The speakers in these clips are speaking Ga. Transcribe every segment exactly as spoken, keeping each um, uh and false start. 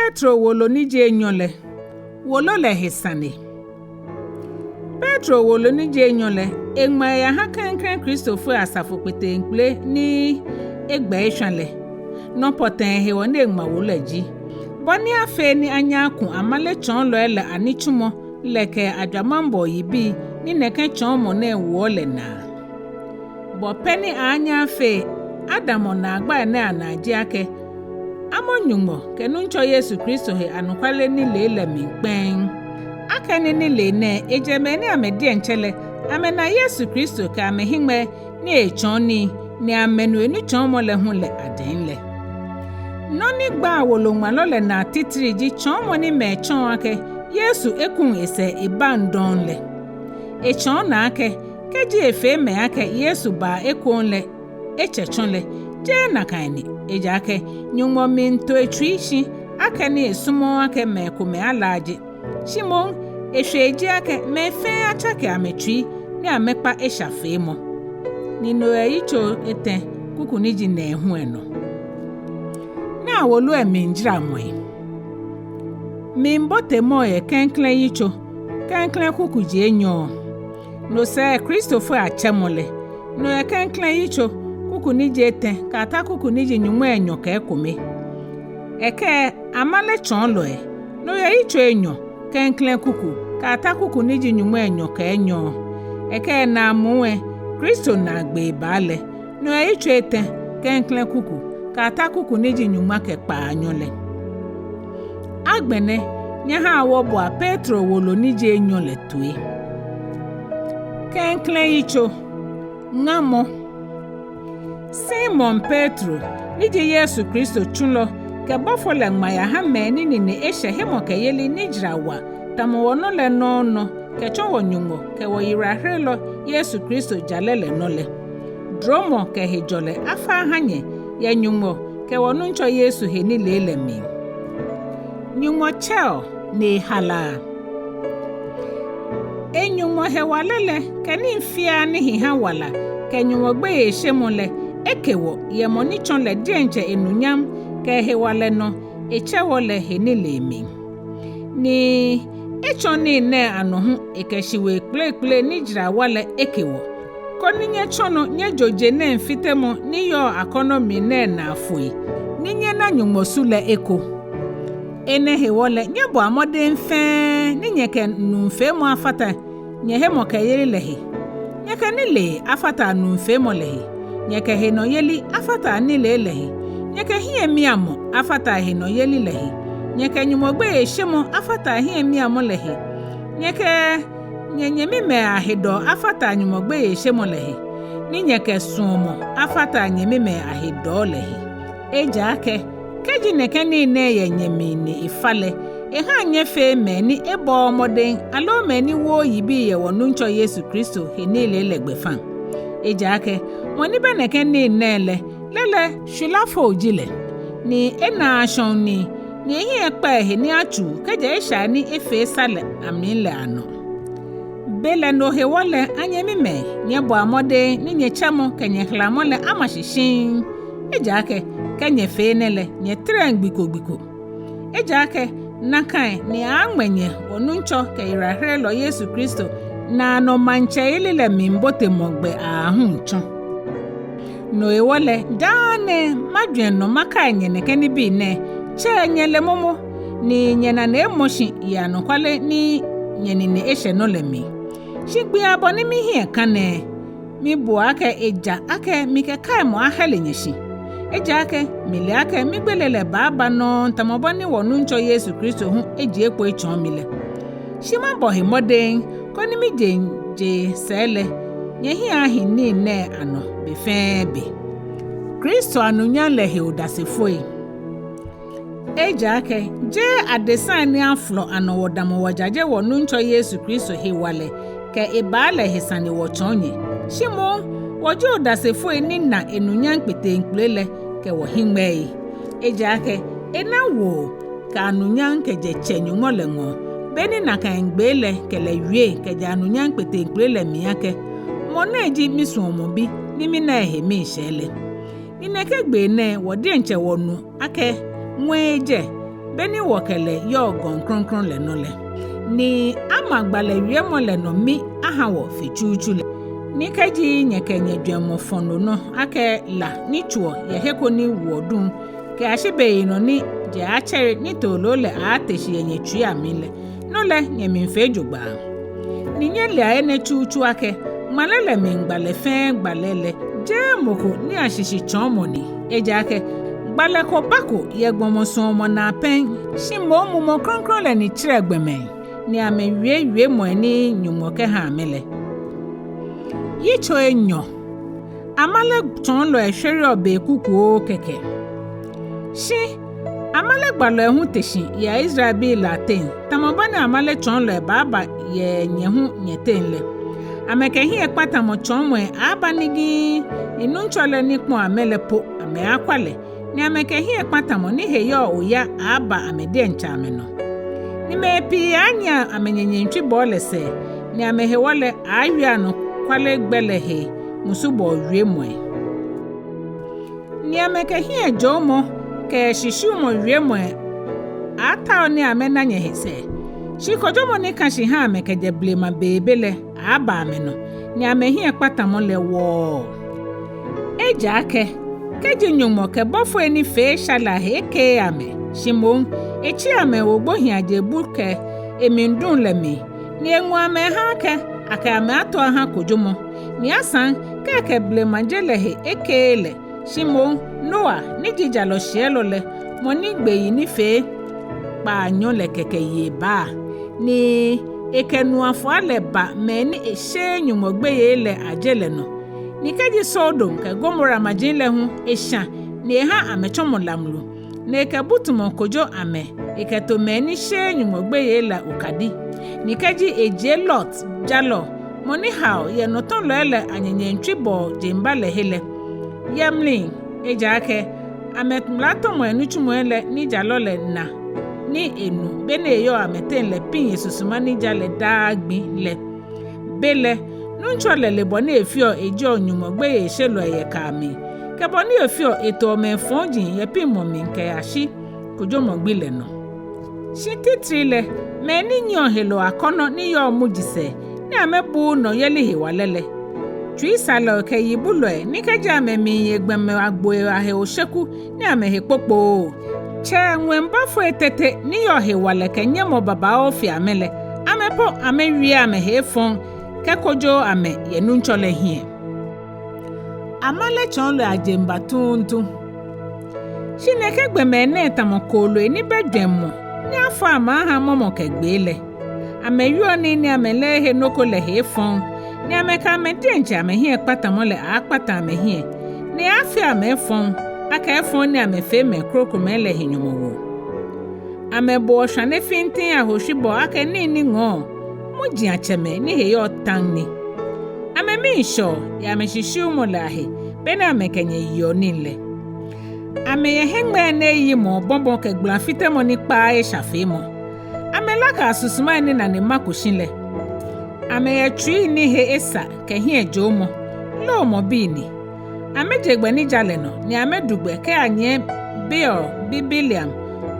Petro wolo ni ji enyɔ lɛ. Wolo lɛ he sane. Petro wolo ni ji enyɔ lɛ, eŋma eyaha klɛŋklɛŋ Kristofoi asafo kpeteŋkpele ni egbɛ eshwã lɛ. Nɔ pɔtɛɛ hewɔ ni eŋma wolo lɛ ji, bɔ ni afee ni anyɛ aku amale tsɔɔlɔi lɛ anitsumɔ lɛ kɛ ajwamaŋbɔɔ yibii ni nɛkɛ tsɔɔmɔ nɛɛ woɔ lɛ naa. Bɔ pɛ ni anyɛ afee adamɔ naagbai nɛɛ anaa ji akɛ, amɔ Nyɔŋmɔ kɛ Nuŋtsɔ Yesu Kristo he anɔkwale nilee lɛ mli kpɛŋŋ. Akɛni nilee nɛɛ ejɛ mɛi ni amɛ diɛŋtsɛ lɛ amɛna Yesu Kristo kɛ amɛhiŋmɛi ni etsɔɔ nii, ni amɛnu enitsɔɔmɔ lɛ hu lɛ adɛŋ lɛ. Nɔ ni gbaa woloŋmalɔ lɛ naa titri ji tsɔɔmɔ ni mɛi tsɔɔ akɛ Yesu ekuŋ esɛɛ ebaŋ dɔŋŋ lɛ. Etsɔɔ naa akɛ, kɛji efee mɛi akɛ Yesu baa ekoŋŋ lɛ, etsɛ tsɔ lɛ, jeee nakai ni, ejaakɛ Nyɔŋmɔ miito etsui shi akɛni esumɔɔɔ akɛ mɛi komɛi alaaje. Shi moŋ, eshwee ji akɛ mɛi fɛɛ atsake amɛtsui ni amɛkpa esha feemɔ. Ni no yɛ yitso etɛ kuku ni ji nɛɛhu lɛ nɔ. Naa wolo lɛ mlijaramɔi. Mlibotemɔ yɛ klɛŋklɛŋ yitso, klɛŋklɛŋ kuku ji enyɔ. No sɛɛ Kristofoi atsɛmɔ lɛ. No yɛ klɛŋklɛŋ yitso, kuku ni ji etɛ kɛyata kuku ni ji nyɔŋmai enyɔ kɛ ekome. Ekɛ amale tsɔɔlɔi. No yɛ yitso enyɔ, klɛŋklɛŋ kuku kɛyata kuku ni ji nyɔŋmai enyɔ kɛ enyɔ. Ekɛ naamuu lɛ, Kristo naagbee baa lɛ. No yɛ yitso etɛ, klɛŋklɛŋ kuku kɛyata kuku ni ji nyɔŋma kɛ kpaanyɔ lɛ. Agbɛnɛ, nyɛhaa wɔboa Petro wolo ni ji enyɔ lɛ toi. Klɛŋklɛŋ yitso. Ŋamɔ. Simon Petro, ni ji Yesu Kristo tsulɔ kɛ bɔfo lɛ, ŋma yaha mɛi ni nine eshɛ hemɔkɛyeli ni jara wa tamɔ wɔnɔ lɛ nɔŋŋ nɔ kɛtsɔ wɔ-Nyɔŋmɔ kɛ wɔyiwalaherelɔ Yesu Kristo jalɛ lɛ nɔ lɛ. Duromɔ kɛ hejɔlɛ afa aha nyɛ yɛ Nyɔŋmɔ kɛ wɔ-Nuŋtsɔ Yesu he nilee lɛ mli. Nyɔŋmɔ tsɛɔ ni ehalaa. E-Nyɔŋmɔ hewalɛ lɛ kɛ nii fiaa ni hi ha wala kɛ Nyɔŋmɔ gbeyeishemɔ lɛ eke wɔ yɛ mɔ ni tsɔ lɛ diɛŋtsɛ enunyam kɛ ehewalɛ nɔ etsɛ wɔ lɛ he nilee mli. Ni etsɔ nii nɛɛ anɔ hu ekɛ shiwoi kpelekpele ni jara wa lɛ eke wɔ, koni nyɛtsɔ nɔ nyɛjo je nɛɛ fitemɔ ni yɔɔ akɔnɔ mli nɛɛ naa foi, ni nyɛna Nyɔŋmɔ su lɛ eko. Enɛ hewɔ lɛ, nyɛbɔa mɔdɛŋ fɛɛ ni nyɛkɛ nuufeemɔ afata nyɛhemɔkɛyeli lɛ he. Nyɛkɛ nilee afata nuufeemɔ lɛ he. Nyɛkɛ henɔyeli afata nilee lɛ he. Nyɛkɛ hiɛmiamɔ afata henɔyeli lɛ he. Nyɛkɛ Nyɔŋmɔ gbeyeishemɔ afata hiɛmiamɔ lɛ he. Nyɛkɛ nyɛnyɛmimɛi ahedɔɔ afata Nyɔŋmɔ gbeyeishemɔ lɛ he. Ni nyɛkɛ suɔmɔ afata nyɛmimɛi ahedɔɔ lɛ he. Ejaakɛ kɛji nɛkɛ nii nɛɛ yɛ nyɛmli ni efa lɛ, ehaŋ nyɛfee mɛi ni ebɔɔɔ mɔdɛŋ aloo mɛi ni wooo yibii yɛ wɔ-Nuŋtsɔ Yesu Kristo he nilee lɛ gbɛfaŋ. Ejaakɛ mɔ ni bɛ nɛkɛ nii nɛɛ lɛ, lɛ lɛ shwilafo ji lɛ, ni enaaa shɔŋŋ nii, ni ehiɛ kpaa ehe ni atsuu kɛjɛ eshai ni efee sa lɛ amli lɛ anɔ. Belɛ no hewɔ lɛ, anyɛmimɛi, nyɛbɔa mɔdɛŋ ni nyɛtsɛmɔ kɛ nyɛhalamɔ lɛ ama shi shiŋŋ. Ejaakɛ kɛ nyɛfee enɛ lɛ, nyɛtɛrɛŋ gbi ko gbi ko. Ejaakɛ nakai ni aaaŋmɛ nyɛ wɔ-Nuŋtsɔ kɛ yiwalaherelɔ Yesu Kristo naanɔ maŋtsɛyeli lɛ mlibotemɔ gbɛ aahu tsɔ. No hewɔ lɛ, daa nɛɛ majwɛŋ nɔ makai nyɛ nɛkɛ nibii nɛɛ, tsɛ nyɛle momo, ni nyɛnane emɔ shi yɛ anɔkwale ni nyɛnine eshɛ nɔ lɛ mli. Shi gbii abɔ ni mihiɛ ka nɛɛ, mibuɔ akɛ eja akɛ mikɛ kaimɔ ahɛle nyɛ shi. Ejaakɛ mile akɛ migbele lɛ baaba nɔŋŋ tamɔ bɔ ni wɔ-Nuŋtsɔ Yesu Kristo hu ejie kpo etsɔɔ mi lɛ. Shi mabɔ he mɔdɛŋ koni mijeŋjee sɛɛ lɛ, nyɛhiɛ ahi nii nɛɛ anɔ be fɛɛ be. Kristo anunyam lɛ he odasefoi. Ejaakɛ jeee adesai ni afolɔ anɔ wɔdamɔ wɔjaje wɔ-Nuŋtsɔ Yesu Kristo hewalɛ kɛ ebaa lɛ he sane wɔtsɔɔ nyɛ, shi moŋ wɔji odasefoi ni na enunyam kpeteŋkpele lɛ kɛ wɔhiŋmɛii. Ejaakɛ ena woo kɛ anunyam kɛjɛ Tsɛ Nyɔŋmɔ lɛ ŋɔɔ, beni nakai gbee lɛ kɛ lɛ wie kɛjɛ anunyam kpeteŋkpele lɛ mli akɛ: Mɔ nɛ ji misuɔmɔ bi ni mina ehe miishɛɛ lɛ. Ni nɛkɛ gbee nɛɛ wɔ diɛŋtsɛ wɔnu akɛ ŋwɛi ejɛ, be ni wɔ kɛ lɛ yɔɔ gɔŋ krɔŋkrɔŋ lɛ nɔ lɛ. Ni ama gbalɛ wiemɔ lɛ nɔ mi aha wɔ fe tsutsu lɛ. Ni kɛji nyɛkɛ nyɛjwɛŋmɔ fɔ̃ no nɔ akɛ la ni tsoɔ yɛ he ko ni woɔ duŋ kɛyashi beyinɔ ni je aaatsɛre ni tooloo lɛ aaate shi yɛ nyɛtsuii amli lɛ, no lɛ nyɛmiifee jogbaŋŋ. Ni nyɛlea enɛ tsutsu akɛ, ŋmalɛ lɛ mli gbalɛ fɛɛ gbalɛ lɛ, jeee mɔ ko niiashishitsɔɔmɔ ni. Ejaakɛ gbalɛ ko bako yɛ gbɔmɔ suɔmɔ naa pɛŋ, shi moŋ Mumɔ Krɔŋkrɔŋ lɛ ni tsirɛ gbɔmɛi, ni amɛwie wiemɔi ni Nyɔŋmɔ kɛha amɛ lɛ. Yitso enyɔ. Amale tsɔɔlɔi shwereɔ be kukuoo kɛkɛ. Shi amale gbalɔi hu te shi yɛ Israelbii lɛ ateŋ, tamɔ bɔ ni amale tsɔɔlɔi baaba yɛ nyɛ hu nyɛteŋ lɛ. Amɛkɛ hiɛkpatamɔ tsɔɔmɔi aaaba nigii, ni Nuŋtsɔ lɛ ni kpɔ̃ amɛ lɛ po amɛaakwa lɛ, ni amɛkɛ hiɛkpatamɔ ni he yɔɔ oya aaaba amɛ diɛŋtsɛ amɛnɔ. Ni mɛi pii aanyiɛ amɛnyɛnyɛntswibɔɔ lɛ sɛɛ, ni amɛhewɔ lɛ aaawie anɔkwale gbɛ lɛ he musubɔɔ wiemɔi. Ni amɛkɛ hiɛjoomɔ kɛ shishiumɔ wiemɔi aaatao ni amɛna nyɛhe sɛɛ. Shi kojomɔ ni kã shi ha amɛ kɛjɛ blema beebe lɛ aaaba amɛnɔ, ni amɛhiɛkpatamɔ lɛ wɔɔɔ. Ejaakɛ kɛji Nyɔŋmɔ kɛ bɔfoi ni fee esha lɛ ahe ekeee amɛ, shi moŋ etsi amɛwo gbohiiaje bu kɛ emli duŋ lɛ mli, ni eŋɔ amɛ eha akɛ akɛ amɛ ato aha kojomɔ, ni asaŋ kɛ ekɛ blema je lɛ he ekeee lɛ, shi moŋ Noa ni ji jalɔ shiɛlɔ lɛ, mɔ ni gbe yi ni fee kpaanyɔ lɛ kɛkɛ yi ebaa, ni ekɛ nu afua lɛ ba mɛi ni esheee Nyɔŋmɔ gbeyei lɛ aje lɛ nɔ. Ni kɛji Sodom kɛ Gomora maji lɛ hu eshã ni eha amɛtsɔmɔ lamlu, ni ekɛ butumɔ kojo amɛ ekɛto mɛi ni sheee Nyɔŋmɔ gbeyei lɛ okadi. Ni kɛji ejie Lot, jalɔ, mɔ ni hao yɛ nɔtɔlɔi lɛ anyɛnyɛntswibɔɔ jeŋba lɛ he lɛ, yɛ mli, ejaakɛ amɛmlatɔmɔi nitsumɔi lɛ ni jalɔ lɛ na ni enu be ni eyɔɔ amɛteŋ lɛ piŋ esusuma ni ja lɛ daa gbi lɛ, belɛ Nuŋtsɔ lɛ le bɔ ni efeɔ ejieɔ Nyɔŋmɔ gbeyeishelɔi yɛ kaa mli, kɛ bɔ ni efeɔ etoɔ mɛi fɔji yɛ piŋmɔ mli kɛyashi kojomɔ gbi lɛ nɔ. Shi titri lɛ, mɛi ni nyiɛɔ heloo akɔnɔ ni yɔɔ muji sɛɛ, ni amɛbuuu nɔyeli hewalɛ lɛ, tsuisalɔi kɛ yibulɔi ni kɛji amɛmiiye gbɔmɛi agboi ahe osheku ni amɛhe kpokpooo, tsɛ ŋwɛi bɔfoi tete ni yɔɔ hewalɛ kɛ nyɛmɔ babaoo fe amɛ lɛ, amɛ po amɛwieee amɛhe efɔŋ kɛkojooo amɛ yɛ Nuŋtsɔ lɛ hiɛ. Amale tsɔɔlɔi ajeŋba tuuntu. Shi nɛkɛ gbɔmɛi nɛɛ tamɔ kooloi ni bɛ jwɛŋmɔ ni afɔ amɛ aha mɔmɔ kɛ gbee lɛ. Amɛwieɔ nii ni amɛleee he nɔ ko lɛ he efɔŋ, ni amɛkɛ amɛ diɛŋtsɛ amɛhiɛkpatamɔ lɛ aaakpata amɛhiɛ, ni aaafee amɛ efɔŋ, akɛ efɔŋ ni amɛfee mɛi krokomɛi lɛ he nyɔmɔwoo. Amɛboɔ shwane fintiŋŋ ahoshwibɔɔ akɛ nii ni ŋɔɔ, mujiatsɛmɛi ni he yɔɔ taŋ ni. Amɛmii shɛɔ yɛ amɛshishiumɔ lɛ ahe, be ni amɛkɛ nyɛ yeɔ nii lɛ. Amɛyɛ hiŋmɛi ni eyimɔ obɔbɔ kɛ gbãlãfitemɔ ni kpaaa eshafeemɔ. Amɛlakaa susumai ni nane mako shi lɛ. Amɛyɛ tsui ni he esa kɛ hiɛjoomɔ, loomɔ bii ni. Amɛje gbɛ ni ja lɛ nɔ, ni amɛdu gbɛ kɛyanyiɛ Beor bi Bileam,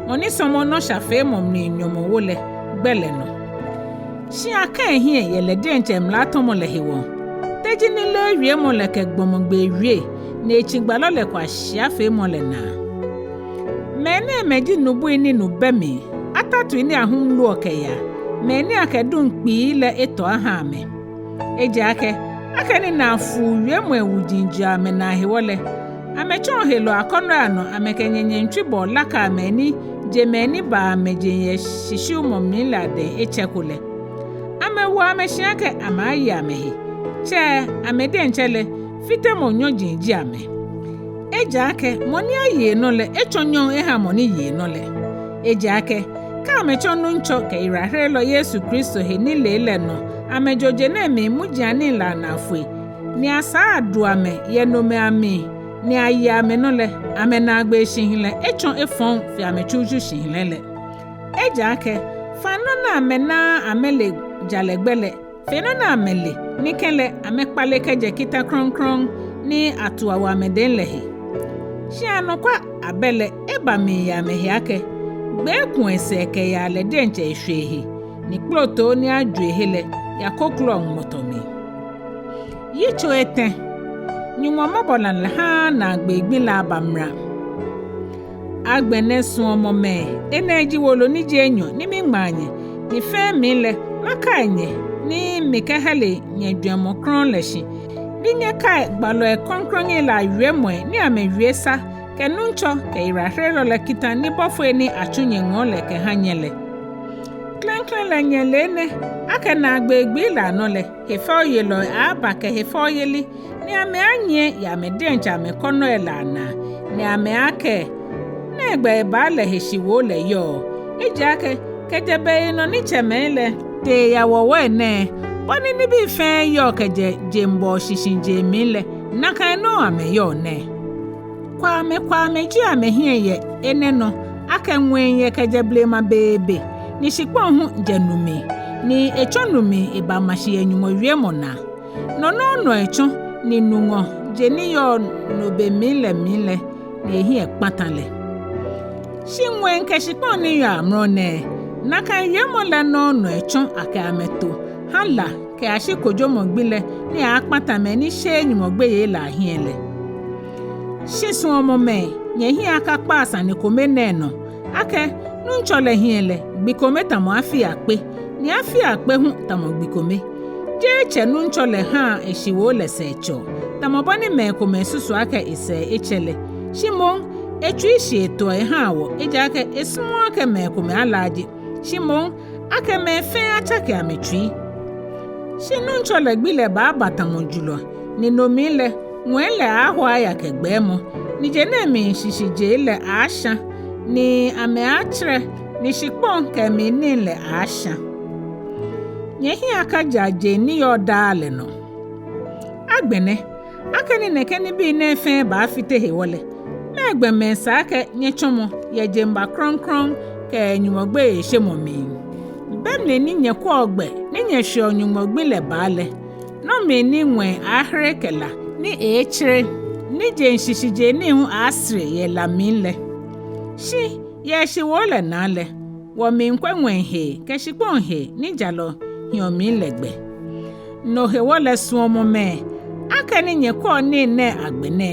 mɔ ni sɔmɔ nɔshafeemɔ mli nyɔmɔwoo lɛ, gbɛ lɛ nɔ. Shi akã ehiɛ yɛ lɛ diɛŋtsɛ mlatɔmɔ lɛ hewɔ. Teji ni leee wiemɔ lɛ kɛ gbɔmɔgbee wie, ni etsi gbalɔ lɛ kwashiafeemɔ lɛ naa. Mɛnɛɛmɛi ji nubui ni nu bɛ mli, atatui ni ahum loɔ kɛyaa, mɛi ni akɛ duŋ kpii lɛ etɔ aha amɛ. Ejaakɛ akɛni naafuu wiemɔi wuji jeɔ amɛnaa hewɔ lɛ, amɛtsɔɔ heloo akɔnɔi anɔ amɛkɛ nyɛnyɛntswibɔɔ lakaa mɛi ni je mɛi ni baa amɛjeŋ yɛ shishiumɔ mli lɛ adɛŋ etsɛko lɛ. Amɛwoɔ amɛshi akɛ amɛaaye amɛhe, tsɛ amɛ diɛŋtsɛ lɛ, fitemɔ nyɔji ji amɛ. Ejaakɛ mɔ ni aye enɔ lɛ etsɔ nyɔŋ eha mɔ ni ye enɔ lɛ. Ejaakɛ kɛ amɛtsɔ Nuŋtsɔ kɛ yiwalaherelɔ Yesu Kristo he nilee lɛ nɔ amɛjo je nɛɛ mli mujianii lɛ anaa foi, ni asaa adu amɛ yɛ nomɛi amli, ni aye amɛnɔ lɛ, amɛnaagbee shihilɛ etsɔ efɔŋ fe amɛtsutsu shihilɛ lɛ. Ejaakɛ faŋ nɔ ni amɛnaaa amɛle jalɛ gbɛ lɛ, fe nɔ ni amɛle ni kɛlɛ amɛkpale kɛjɛ kita krɔŋkrɔŋ ni atu awo amɛdɛŋ lɛ he. Shi anɔkwa abɛ lɛ eba mli yɛ amɛhe akɛ gbee kuɔ esɛɛ kɛyaa lɛ diɛŋtsɛ eshwee he, ni kplotoo ni aju ehe lɛ yakokloɔ ŋmɔtɔ mli. Yitso etɛ. Nyɔŋmɔ mɔbɔnalɛ haaa naagbee gbi lɛ aba mra. Agbɛnɛ suɔmɔmɛi, enɛ ji wolo ni ji enyɔ ni miŋmaa nyɛ, ni fɛɛ mli lɛ makai nyɛ, ni mikɛhɛle nyɛjwɛŋmɔ krɔŋŋ lɛ shi, ni nyɛkai gbalɔi krɔŋkrɔŋi lɛ awiemɔi ni amɛwie sa, kɛ Nuŋtsɔ kɛ yiwalaherelɔ lɛ kita ni bɔfoi ni atsu nyɛŋɔɔ lɛ kɛha nyɛ lɛ. Klɛŋklɛŋ lɛ nyɛle enɛ, akɛ naagbee gbii lɛ anɔ lɛ, hefɛoyelɔi aaaba kɛ hefɛoyeli, ni amɛaanyiɛ yɛ amɛ diɛŋtsɛ amɛkɔnɔi lɛ anaa, ni amɛaakɛɛ: Nɛgbɛ ebaa lɛ he shiwoo lɛ yɔɔ? Ejaakɛ kɛjɛ beyinɔ ni tsɛmɛi lɛ tee yawɔwɔi nɛɛ, bɔ ni nibii fɛɛ yɔɔ kɛjɛ jeŋbɔɔ shishijee mli lɛ, nakai nɔŋŋ amɛyɔɔ nɛɛ. Kwɛmɛkwɛmɛi jie amɛhiɛ yɛ enɛ nɔ, akɛ ŋwɛi yɛ kɛjɛ blema beebe, ni shikpɔŋ hu jɛ nu mli, ni etsɔ nu mli ebama shi yɛ Nyɔŋmɔ wiemɔ naa. Nɔ nɔŋŋ nɔ etsɔ, ni nu ŋɔ je ni yɔɔ no be mli lɛ mli lɛ, ni ehiɛ kpata lɛ. Shi ŋwɛi kɛ shikpɔŋ ni yɔɔ amrɔ nɛɛ, nakai wiemɔ lɛ nɔŋŋ nɔ etsɔ akɛ amɛto ha la kɛyashi kojomɔ gbi lɛ ni aaakpata mɛi ni sheee Nyɔŋmɔ gbeyei lɛ ahiɛ lɛ. Shi suɔmɔmɛi, nyɛhiɛ akakpa sane kome nɛɛ nɔ, akɛ Nuŋtsɔ lɛ hiɛ lɛ, gbi kome tamɔ afii akpe, ni afii akpe hu tamɔ gbi kome. Jeee tsɛ Nuŋtsɔ lɛ haa eshiwoo lɛ sɛɛ tsɛɔ, tamɔ bɔ ni mɛi komɛi susuɔ akɛ esɛɛ etsɛ lɛ. Shi moŋ, etsui shi etoɔ ehaa wɔ, ejaakɛ esumɔɔɔ akɛ mɛi komɛi alaaje, shi moŋ akɛ mɛi fɛɛ atsake amɛtsui. Shi Nuŋtsɔ lɛ gbi lɛ baaba tamɔ julɔ, ni no mli lɛ, ŋwɛi lɛ aaahwa aya kɛ gbɛɛmɔ, ni je nɛɛ mli shishijee lɛ aaashã, ni amɛaatserɛ, ni shikpɔŋ kɛ emli nii lɛ aaashã. Nyɛhiɛ akaja je ni yɔɔ daa lɛ nɔ. Agbɛnɛ, akɛni nɛkɛ nibii nɛɛ fɛɛ baafite hewɔ lɛ, mɛɛ gbɔmɛi sa akɛ nyɛtsɔmɔ yɛ jeŋba krɔŋkrɔŋ kɛ Nyɔŋmɔ gbeyeishemɔ mli? Be mli ni nyɛkwɛɔ gbɛ ni nyɛshweɔ Nyɔŋmɔ gbi lɛ baa lɛ, nɔ mli ni ŋwɛi aaahere kɛ la ni eeetsere, ni jeŋ shishijee nii hu aaasere yɛ la mli lɛ. Shi yɛ shiwoo lɛ naa lɛ, wɔmiikwɛ ŋwɛi hee kɛ shikpɔŋ hee ni jalɔ hiɔ mli lɛ gbɛ. No hewɔ lɛ suɔmɔmɛi, akɛni nyɛkwɛɔ nii nɛɛ agbɛnɛ,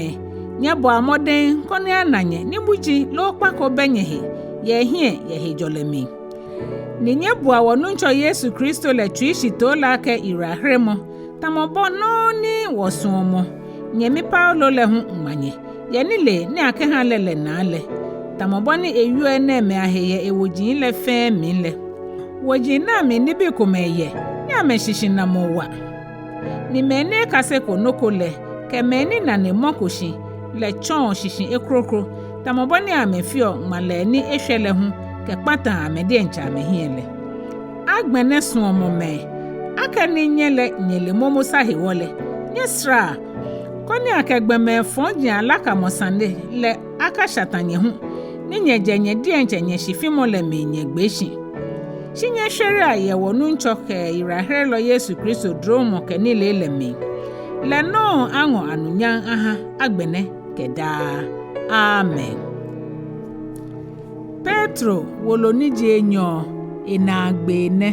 nyɛbɔa mɔdɛŋ koni ana nyɛ ni muji loo kpa ko bɛ nyɛhe yɛ ehiɛ yɛ hejɔlɛ mli. Ni nyɛbua wɔ Nuŋtsɔ Yesu Kristo lɛ tsuishitoo lɛ akɛ yiwalaheremɔ, tamɔ bɔ nɔŋŋ ni wɔsuɔmɔ nyɛmi Paulo lɛ hu ŋma nyɛ, yɛ nilee ni akɛha lɛ lɛ naa lɛ, tamɔ bɔ ni ewieɔ enɛɛmɛi ahe yɛ ewoji lɛ fɛɛ mli lɛ. Woji nɛɛ mli nibii komɛi yɛ ni amɛshishinamɔ wa, ni mɛi ni ekaseko nɔ ko lɛ, kɛ mɛi ni nane mɔko shi lɛ tsɔɔ shishi ekroko, tamɔ bɔ ni amɛfeɔ ŋmalɛi ni eshwɛ lɛ hu kɛkpataa amɛ diɛŋtsɛ amɛhiɛ lɛ. Agbɛnɛ suɔmɔmɛi, akɛni nyɛ lɛ nyɛle momo sa hewɔ lɛ, nyɛsaraa, koni akɛ gbɔmɛi fɔji alakamɔ sane lɛ akashata nyɛ hu, ni nyɛjɛ nyɛ diɛŋtsɛ nyɛshifimɔ lɛ mli nyɛgbee shi. Shi nyɛshwerea yɛ wɔ Nuŋtsɔ kɛ yiwalaherelɔ Yesu Kristo duromɔ kɛ nilee lɛ mli. Lɛ nɔŋŋ aŋɔ anunyam aha agbɛnɛ kɛ daa. Amen. Petro wolo ni ji enyɔ, enaagbee nɛ.